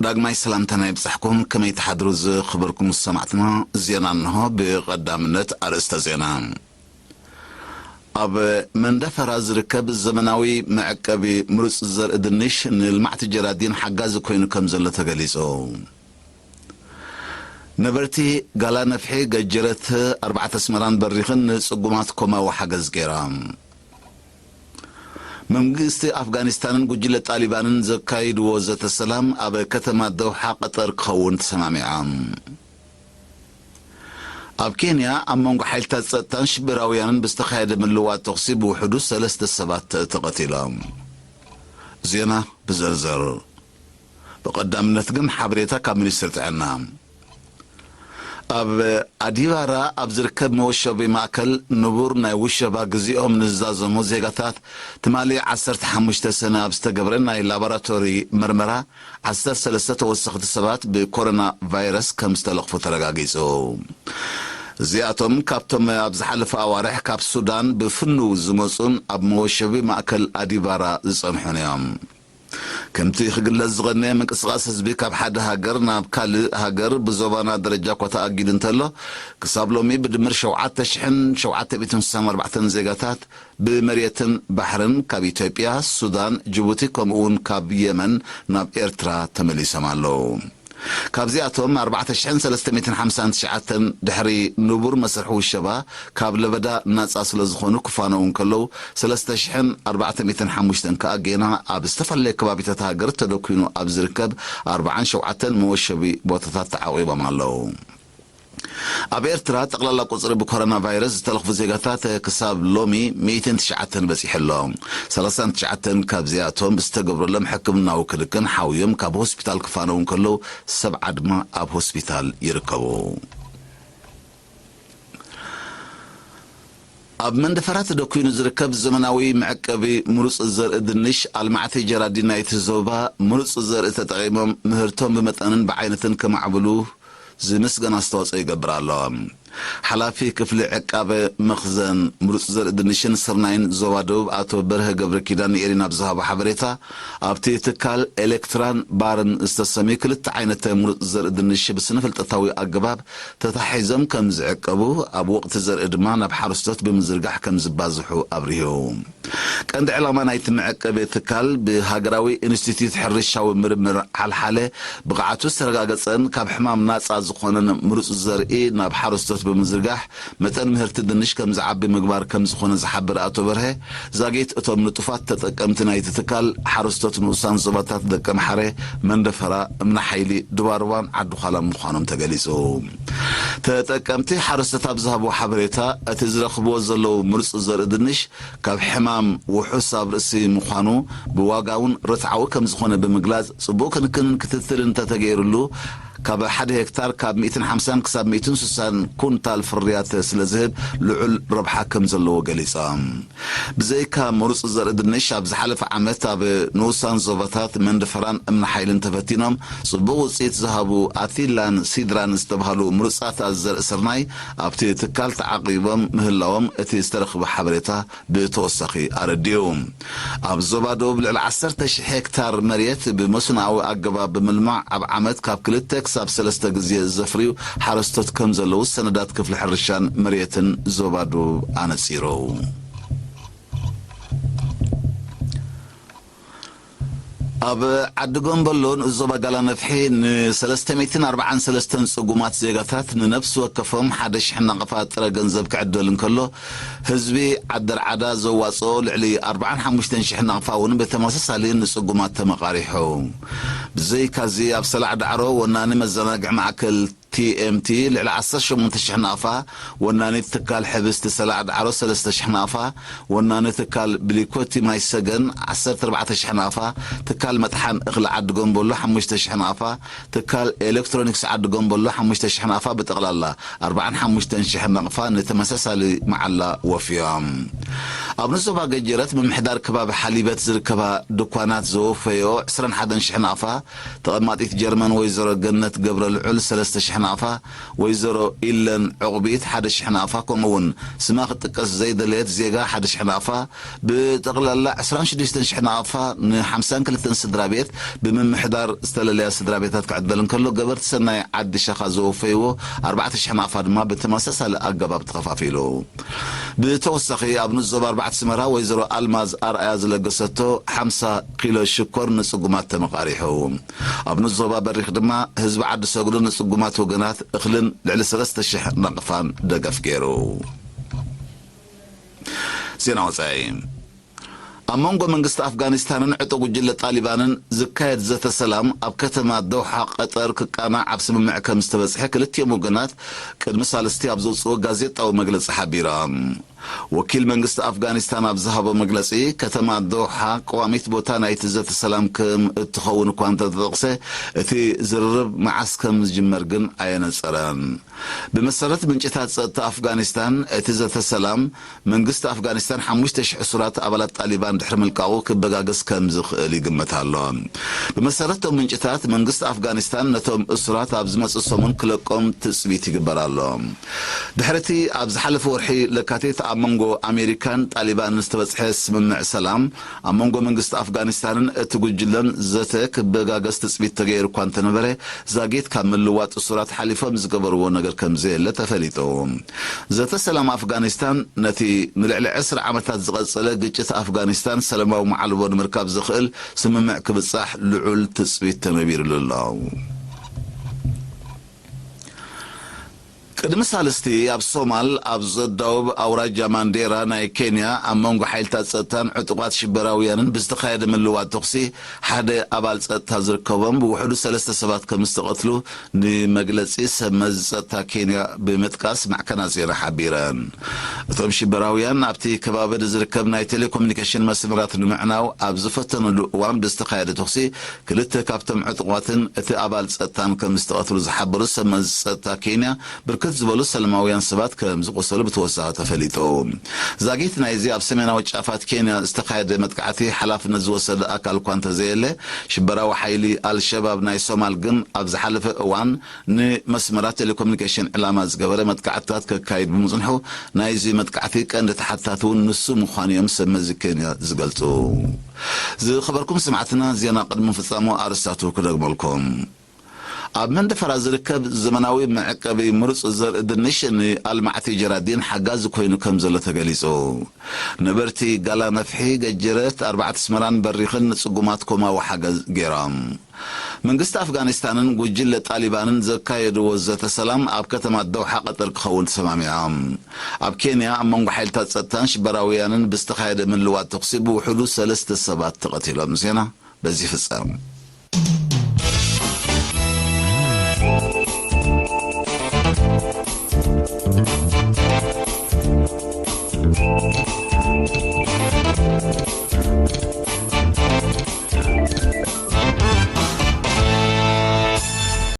ዳግማይ ሰላምታና ይብጻሕኩም። ከመይ ትሓድሩ ዝኽበርኩም ሰማዕትና? ዜና እንሆ። ብቐዳምነት ኣርእስተ ዜና። ኣብ መንደፈራ ዝርከብ ዘመናዊ መዕቀቢ ምሩጽ ዘርኢ ድንሽ ንልማዕቲ ጀራዲን ሓጋዚ ኮይኑ ከም ዘሎ ተገሊጹ። ነበርቲ ጋላ ነፍሒ፣ ገጀረት፣ ኣርባዕተ ኣስመራን በሪኽን ንጽጉማት ኮማዊ ሓገዝ ገይራ። መንግስቲ ኣፍጋኒስታንን ጉጅለ ጣሊባንን ዘካይድዎ ዘተ ሰላም ኣብ ከተማ ደውሓ ቀጠር ክኸውን ተሰማሚዖም። ኣብ ኬንያ ኣብ መንጎ ሓይልታት ጸጥታን ሽበራውያንን ብዝተኻየደ ምልዋጥ ተኹሲ ብውሕዱ ሰለስተ ሰባት ተቐቲሎም። ዜና ብዝርዝር። ብቐዳምነት ግን ሓበሬታ ካብ ሚኒስትሪ ጥዕና። ኣብ ኣዲባራ ኣብ ዝርከብ መወሸቢ ማእከል ንቡር ናይ ውሸባ ግዜኦም ንዝዛዘሙ ዜጋታት ትማሊ ዓሰርተ ሓሙሽተ ሰነ ኣብ ዝተገብረ ናይ ላቦራቶሪ መርመራ ዓሰርተ ሰለስተ ተወሰኽቲ ሰባት ብኮሮና ቫይረስ ከም ዝተለኽፉ ተረጋጊጹ። እዚኣቶም ካብቶም ኣብ ዝሓለፈ ኣዋርሕ ካብ ሱዳን ብፍኑው ዝመጹን ኣብ መወሸቢ ማእከል ኣዲባራ ዝጸንሑን እዮም። ከምቲ ክግለጽ ዝቐነየ ምንቅስቓስ ህዝቢ ካብ ሓደ ሃገር ናብ ካልእ ሃገር ብዞባና ደረጃ እኳ ተኣጊዱ እንተሎ፣ ክሳብ ሎሚ ብድምር ሸውዓተ ሽሕን ሸውዓተ ሚእትን ስሳን ኣርባዕተን ዜጋታት ብመሬትን ባሕርን ካብ ኢትዮጵያ፣ ሱዳን፣ ጅቡቲ ከምኡ እውን ካብ የመን ናብ ኤርትራ ተመሊሶም ኣለዉ። ካብዚኣቶም ኣርባዕተ ሽሕን ሰለስተ ሚእትን ሓምሳን ትሽዓተን ድሕሪ ንቡር መስርሒ ውሸባ ካብ ለበዳ ናጻ ስለ ዝኾኑ ክፋነዉ እንከለዉ፣ ሰለስተ ሽሕን ኣርባዕተ ሚእትን ሓሙሽተን ከኣ ጌና ኣብ ዝተፈላለየ ከባቢታት ሃገር ተደኲኑ ኣብ ዝርከብ ኣርባዓን ሸውዓተን መወሸቢ ቦታታት ተዓቂቦም ኣለዉ። ኣብ ኤርትራ ጠቕላላ ቁጽሪ ብኮሮና ቫይረስ ዝተለኽፉ ዜጋታት ክሳብ ሎሚ ሚእትን ትሽዓተን በጺሑ ኣሎ። ሰላሳን ትሽዓተን ካብዚኣቶም ዝተገብረሎም ሕክምናዊ ክንክን ሓውዮም ካብ ሆስፒታል ክፋነዉ እንከለዉ፣ ሰብዓ ድማ ኣብ ሆስፒታል ይርከቡ። ኣብ መንደፈራ ተደኲኑ ዝርከብ ዘመናዊ መዕቀቢ ምሩጽ ዘርኢ ድንሽ፣ ኣልማዕቲ ጀራዲን ናይቲ ዞባ ምሩጽ ዘርኢ ተጠቒሞም ምህርቶም ብመጠንን ብዓይነትን ከማዕብሉ ዝምስገን ኣስተዋጽኦ ይገብር ኣሎ። ሓላፊ ክፍሊ ዕቃበ መኽዘን ምሩጽ ዘርኢ ድንሽን ስርናይን ዞባ ደቡብ ኣቶ በርሀ ገብረ ኪዳን ንኤሪና ኣብ ዝሃቦ ሓበሬታ፣ ኣብቲ ትካል ኤሌክትራን ባርን ዝተሰምዩ ክልተ ዓይነት ምሩጽ ዘርኢ ድንሽ ብስነ ፍልጠታዊ ኣገባብ ተታሒዞም ከም ዝዕቀቡ፣ ኣብ ወቕቲ ዘርኢ ድማ ናብ ሓረስቶት ብምዝርጋሕ ከም ዝባዝሑ ኣብሪሁ። ቀንዲ ዕላማ ናይቲ መዕቀቢ ትካል ብሃገራዊ ኢንስቲትዩት ሕርሻዊ ምርምር ዓልሓለ ብቕዓቱ ዝተረጋገጸን ካብ ሕማም ናጻ ዝኾነን ምሩጽ ዘርኢ ናብ ሓረስቶት ብምዝርጋሕ መጠን ምህርቲ ድንሽ ከም ዝዓቢ ምግባር ከም ዝኾነ ዝሓብር ኣቶ በርሀ፣ ዛጊት እቶም ንጡፋት ተጠቀምቲ ናይቲ ትካል ሓረስቶት ንኡሳን ዞባታት ደቀምሓረ፣ መንደፈራ፣ እምኒ ሓይሊ፣ ድባርዋን ዓዲ ዃላን ምዃኖም ተገሊጹ። ተጠቀምቲ ሓረስቶት ኣብ ዝሃብዎ ሓበሬታ፣ እቲ ዝረኽብዎ ዘለዉ ምሩጽ ዘርኢ ድንሽ ካብ ሕማም ውሑስ ኣብ ርእሲ ምዃኑ፣ ብዋጋ እውን ርትዓዊ ከም ዝኾነ ብምግላጽ፣ ጽቡቕ ክንክንን ክትትልን እንተተገይሩሉ፣ ካብ ሓደ ሄክታር ካብ ሚእትን ሓምሳን ክሳብ ሚእትን ስሳን ኩንታል ፍርያት ስለ ዝህብ፣ ልዑል ረብሓ ከም ዘለዎ ገሊጾም። ብዘይካ ምሩጽ ዘርኢ ድንሽ፣ ኣብ ዝሓለፈ ዓመት ኣብ ንኡሳን ዞባታት መንደፈራን እምኒ ሓይልን ተፈቲኖም ጽቡቕ ውጽኢት ዝሃቡ ኣቲላን ሲድራን ዝተባህሉ ምሩጻት ዘርኢ ስርናይ ኣብቲ ትካል ተዓቂቦም ምህላዎም እቲ ዝተረኽበ ሓበሬታ ብተወሳኺ ኣረዲኡ። ኣብ ዞባ ደቡብ ልዕሊ ዓሰርተ ሽሕ ሄክታር መሬት ብመስኖኣዊ ኣገባብ ብምልማዕ ኣብ ዓመት ካብ ክልተ ክሳብ ሰለስተ ግዜ ዘፍርዩ ሓረስቶት ከም ዘለዉ ሰነዳት ክፍሊ ሕርሻን መሬትን ዞባ ደቡብ ኣነጺሩ። ኣብ ዓዲ ጎምበሎ ንኡስ ዞባ ጋላ ነፍሒ ንሰለስተ ሚእትን ኣርባዓን ሰለስተን ጽጉማት ዜጋታት ንነፍሲ ወከፎም ሓደ ሽሕ ናቕፋ ጥረ ገንዘብ ክዕደል እንከሎ፣ ህዝቢ ዓዲ ኣርዓዳ ዘዋጽኦ ልዕሊ ኣርባዓን ሓሙሽተን ሽሕ ናቕፋ እውን ብተመሳሳሊ ንጽጉማት ተመቓሪሑ። ብዘይካዚ ኣብ ሰላዕ ዳዕሮ ወናኒ መዘናግዒ ማእከል ቲ ኤም ቲ ልዕሊ ዓሰርተ ሸሞንተ ሽሕ ናቕፋ፣ ወናኒት ትካል ሕብስቲ ሰላዕ ዳዕሮ ሰለስተ ሽሕ ናቕፋ፣ ወናኒ ትካል ብሊኮቲ ማይ ሰገን ዓሰርተ ኣርባዕተ ሽሕ ናቕፋ፣ ትካል መጥሓን እኽሊ ዓዲ ጎምበሎ ሓሙሽተ ሽሕ ናቕፋ፣ ትካል ኤሌክትሮኒክስ ዓዲ ጎምበሎ ሓሙሽተ ሽሕ ናቕፋ፣ ብጠቕላላ ኣርባዓን ሓሙሽተን ሽሕ ናቕፋ ንተመሳሳሊ መዓላ ወፍዮም። ኣብ ንዞባ ገጀረት ምምሕዳር ከባቢ ሓሊበት ዝርከባ ድኳናት ዘወፈዮ ዕስራን ሓደን ሽሕ ናቕፋ፣ ተቐማጢት ጀርመን ወይዘሮ ገነት ገብረ ልዑል ሰለስተ ሽሕ ናቕፋ፣ ወይዘሮ ኢለን ዕቑቢት ሓደ ሽሕ ናቕፋ፣ ከምኡ እውን ስማ ክጥቀስ ዘይደለየት ዜጋ ሓደ ሽሕ ናቕፋ፣ ብጠቕላላ ዕስራን ሽዱሽተን ሽሕ ናቕፋ ንሓምሳን ክልተን ስድራ ቤት ብምምሕዳር ዝተለለያ ስድራ ቤታት ክዕደል እንከሎ፣ ገበርቲ ሰናይ ዓዲ ሸኻ ዘወፈይዎ ኣርባዕተ ሽሕ ናቕፋ ድማ ብተመሳሳሊ ኣገባብ ተኸፋፊሉ። ብተወሳኺ ኣብ ንኡስ ዞባ ኣርባዕተ ኣስመራ ወይዘሮ ኣልማዝ ኣርኣያ ዝለገሰቶ ሓምሳ ኪሎ ሽኮር ንጽጉማት ተመቓሪሑ። ኣብ ንኡስ ዞባ በሪኽ ድማ ህዝቢ ዓዲ ሰግዶ ንጽጉማት ወገናት እኽልን ልዕሊ ሰለስተ ሽሕ ናቕፋን ደገፍ ገይሩ። ዜና ወጻኢ። ኣብ መንጎ መንግስቲ ኣፍጋኒስታንን ዕጡቕ ጉጅለ ጣሊባንን ዝካየድ ዘተ ሰላም ኣብ ከተማ ዶሓ ቀጠር ክቃናዕ ኣብ ስምምዕ ከም ዝተበጽሐ ክልቲኦም ወገናት ቅድሚ ሳልስቲ ኣብ ዘውጽኦ ጋዜጣዊ መግለጺ ሓቢሮም። ወኪል መንግስቲ ኣፍጋኒስታን ኣብ ዝሃቦ መግለጺ፣ ከተማ ዶሓ ቀዋሚት ቦታ ናይቲ ዘተ ሰላም ከም እትኸውን እኳ እንተተጠቕሰ፣ እቲ ዝርርብ መዓስ ከም ዝጅመር ግን ኣየነጸረን። ብመሰረት ምንጭታት ጸጥታ ኣፍጋኒስታን፣ እቲ ዘተ ሰላም መንግስቲ ኣፍጋኒስታን ሓሙሽተ ሽሕ እሱራት ኣባላት ጣሊባን ድሕሪ ምልቃቑ ክበጋገስ ከም ዝኽእል ይግመት ኣሎ። ብመሰረት እቶም ምንጭታት፣ መንግስቲ ኣፍጋኒስታን ነቶም እሱራት ኣብ ዝመጽእ ሰሙን ክለቆም ትጽቢት ይግበር ኣሎ። ድሕሪ እቲ ኣብ ዝሓለፈ ወርሒ ለካቲት ኣብ መንጎ ኣሜሪካን ጣሊባንን ዝተበጽሐ ስምምዕ ሰላም፣ ኣብ መንጎ መንግስቲ ኣፍጋኒስታንን እቲ ጉጅለን ዘተ ክበጋገስ ትጽቢት ተገይሩ እኳ እንተነበረ፣ ዛጊት ካብ ምልዋጥ እሱራት ሓሊፎም ዝገበርዎ ነገር ከም ዘየለ ተፈሊጡ። ዘተ ሰላም ኣፍጋኒስታን ነቲ ንልዕሊ ዕስራ ዓመታት ዝቐጸለ ግጭት ኣፍጋኒስታን ሰላማዊ መዓልቦ ንምርካብ ዘኽእል ስምምዕ ክብጻሕ ልዑል ትጽቢት ተነቢርሉ ኣሎ። ቅድሚ ሳልስቲ ኣብ ሶማል ኣብ ዘዳውብ ኣውራጃ ማንዴራ ናይ ኬንያ ኣብ መንጎ ሓይልታት ጸጥታን ዕጡቓት ሽበራውያንን ብዝተኻየደ ምልዋጥ ተኹሲ ሓደ ኣባል ጸጥታ ዝርከቦም ብውሕዱ ሰለስተ ሰባት ከም ዝተቐትሉ ንመግለጺ ሰብ መዚ ጸጥታ ኬንያ ብምጥቃስ ማዕከናት ዜና ሓቢረን። እቶም ሽበራውያን ኣብቲ ከባቢ ንዝርከብ ናይ ቴሌኮሙኒኬሽን መስመራት ንምዕናው ኣብ ዝፈተኑሉ እዋን ብዝተኻየደ ተኹሲ ክልተ ካብቶም ዕጡቓትን እቲ ኣባል ጸጥታን ከም ዝተቐትሉ ዝሓበሩ ሰብ መዚ ጸጥታ ኬንያ፣ ብርክት ዝበሉ ሰላማውያን ሰባት ከም ዝቖሰሉ ብተወሳኺ ተፈሊጡ። ዛጊት ናይዚ ኣብ ሰሜናዊ ጫፋት ኬንያ ዝተኻየደ መጥቃዕቲ ሓላፍነት ዝወሰደ ኣካል እኳ እንተዘየለ፣ ሽበራዊ ሓይሊ ኣልሸባብ ናይ ሶማል ግን ኣብ ዝሓለፈ እዋን ንመስመራት ቴሌኮሙኒኬሽን ዕላማ ዝገበረ መጥቃዕትታት ከካይድ ብምጽንሑ፣ ናይዚ መጥቃዕቲ ቀንዲ ተሓታቲ እውን ንሱ ምዃኑ እዮም ሰብ መዚ ኬንያ ዝገልጹ። ዝኸበርኩም ሰማዕትና፣ ዜና ቅድሚ ምፍጻሙ ኣርእስታቱ ክደግመልኩም። ኣብ መንደፈራ ዝርከብ ዘመናዊ መዕቀቢ ምሩጽ ዘርኢ ድንሽ ንኣልማዕቲ ጀራዲን ሓጋዚ ኮይኑ ከም ዘሎ ተገሊጹ። ነበርቲ ጋላ ነፍሒ፣ ገጀረት፣ ኣርባዕተ ኣስመራን በሪኽን ንጽጉማት ኮማዊ ሓገዝ ገይሮም። መንግስቲ ኣፍጋኒስታንን ጉጅለ ጣሊባንን ዘካየድዎ ዘተ ሰላም ኣብ ከተማ ደውሓ ቀጠር ክኸውን ተሰማሚዖም። ኣብ ኬንያ ኣብ መንጎ ሓይልታት ጸጥታን ሽበራውያንን ብዝተኻየደ ምልዋጥ ተኹሲ ብውሕዱ ሰለስተ ሰባት ተቐቲሎም። ዜና በዚ ይፍጸም።